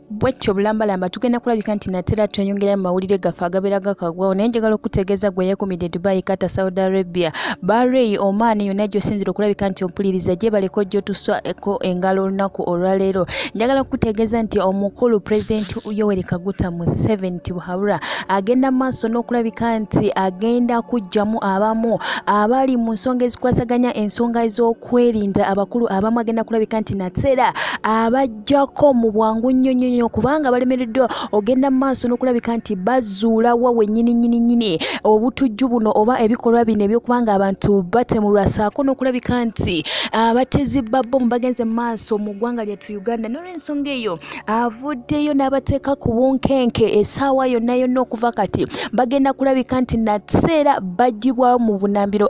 Bwetyo bulambalamba tugenda kulabika nti natera tweyongera mu mawulire gaffe agabeera gakagwawo, naye njagala okutegeeza gwe yeekumidde Dubai, Qatar, Saudi Arabia, Bahrain, Oman, yonna gy'osinzira okulabika nti ompuliriza gyebaleko gy'otusaako engalo olunaku olwaleero. Njagala okutegeeza nti omukulu Pulezidenti Yoweri Kaguta Museveni Tibuhaburwa agenda mu maaso n'okulabika nti agenda kuggyamu abamu abali mu nsonga ezikwasaganya ensonga ez'okwerinda. Abakulu abamu agenda kulabika nti natera abaggyako mu bwangu nnyo nnyo nnyo, kubanga balemereddwa ogenda mu maaso n'okulabika nti bazuula wa wennyini nnyini nnyini obutujju buno oba ebikolwa bino eby'okuba nga abantu batemulwa, ssaako n'okulabika nti abatezi ba bbomu bagenze mu maaso mu ggwanga lyattu Uganda. N'olw'ensonga eyo avuddeyo n'abateeka ku bunkenke essaawa yonna yonna okuva kati bagenda kulabika nti naseera baggyibwawo mu bunambiro.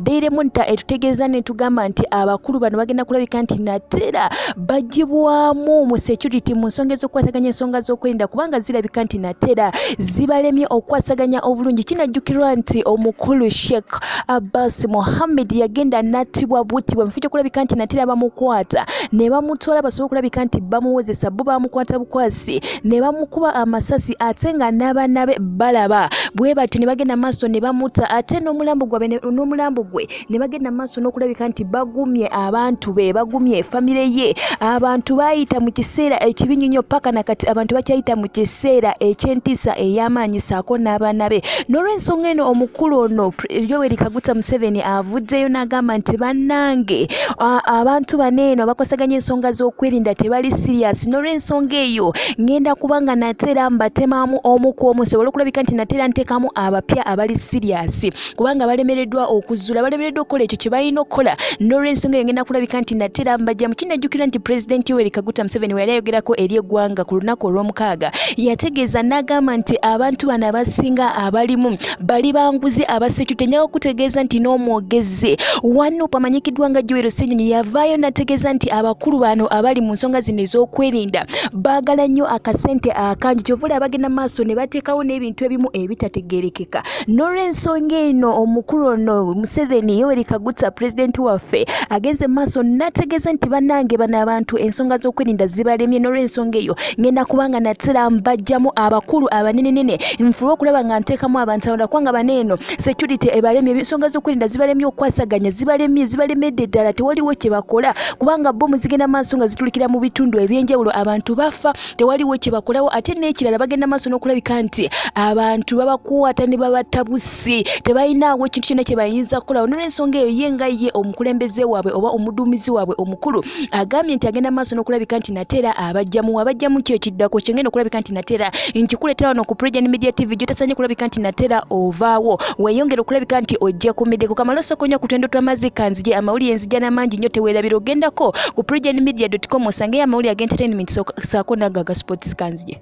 Daily Monitor etutegeeza netugamba nti abakulu bano bagenda kulabika nti nateera baggyibwamu mu security mu nsonga ez'okukwasaganya ensonga z'okwerinda, kubanga zirabika nti nateera zibalemye okukwasaganya obulungi. Kinajjukirwa nti omukulu Sheikh Abbas Mohammed yagenda nattibwa buttibwa mu kifo ky'okulabika nti nateera bamukwata ne bamutwala basobole okulabika nti bamuwozesa, bo bamukwata bukwasi ne bamukuba amasasi, ate nga n'abaana be balaba bwe batyo ne bagenda maaso ne bamutta, ate n'omulambo gwabwe n'omulambo gwe ne bagenda maaso n'okulabika nti bagumye abantu be, bagumye famire ye. Abantu baayita mu kiseera ekibi nnyo paka na kati abantu bakyayita mu kiseera eky'entiisa ey'amaanyi ssaako n'abaana be. N'olw'ensonga eno omukulu ono Yoweri Kaguta Museveni avuddeyo n'agamba nti bannange abantu bano eno abakwasaganya ensonga z'okwerinda tebali sirias, n'olw'ensonga eyo ngenda kuba nga nateera mbatemamu omu ku omu nsobole okulabika nti nateera nteekamu abapya abali sirias, kubanga balemereddwa okuzuula, balemereddwa okukola ekyo kye balina okukola. N'olw'ensonga eyo ngenda kulabika nti nateera mbajjamu. Kinajjukirwa nti Pulezidenti Yoweri Kaguta Museveni we yali ayogerako eri eggwanga ku lunaku olw'omukaaga yategeeza n'agamba nti abantu bano abasinga abalimu bali banguzi abasecurity. Njaga okutegeeza nti n'omwogezi wa NUP amanyikiddwa nga Joel Ssenyonyi yavaayo n'ategeeza nti abakulu bano abali mu nsonga zino ez'okwerinda baagala nnyo akasente akangi, kyova olaba bagenda maaso ne bateekawo n'ebintu ebimu ebitategeerekeka. N'olw'ensonga eno omukulu ono Museveni Yoweri Kaguta pulezidenti waffe agenze maaso n'ategeeza nti bannange bano abantu ensonga z'okwerinda zibalemye, n'olw'ensonga eyo ngenda kubanga natera mbajjamu abakulu abanenenene nfube okulaba nga nteekamu abantu abalala, kubanga bano eno security ebalemye, ensonga z'okwerinda zibalemye okukwasaganya, zibalemye, zibalemedde ddala, tewaliwo kye bakola, kubanga bbomu zigenda maaso nga zitulikira mu bitundu eby'enjawulo, abantu bafa, tewaliwo kye bakolawo. Ate n'ekirala bagenda maaso n'okulabika nti abantu babakwata ne babatta busi, tebalinaawo ekintu kyonna kye bayinza kukolawo. N'olwensonga eyo ye nga ye omukulembeze waabwe oba omuduumizi waabwe omukulu agambye nti agenda maaso n'okulabika nti nateera abajjamu abajjamu ki ekiddako kyengenda okulabika nti nateera nkikuleetera wano ku Prejan Media TV gyotasanye kulabika nti nateera ovaawo weeyongere okulabika nti ojja ku mideko kamala osooka onya ku twendo tw'amazzi kanzije amawulire nzija n'amangi nnyo teweerabira ogendako ku prejanmedia.com osangeyo amawulire ag'entertainment saako n'ago aga sports kanzije.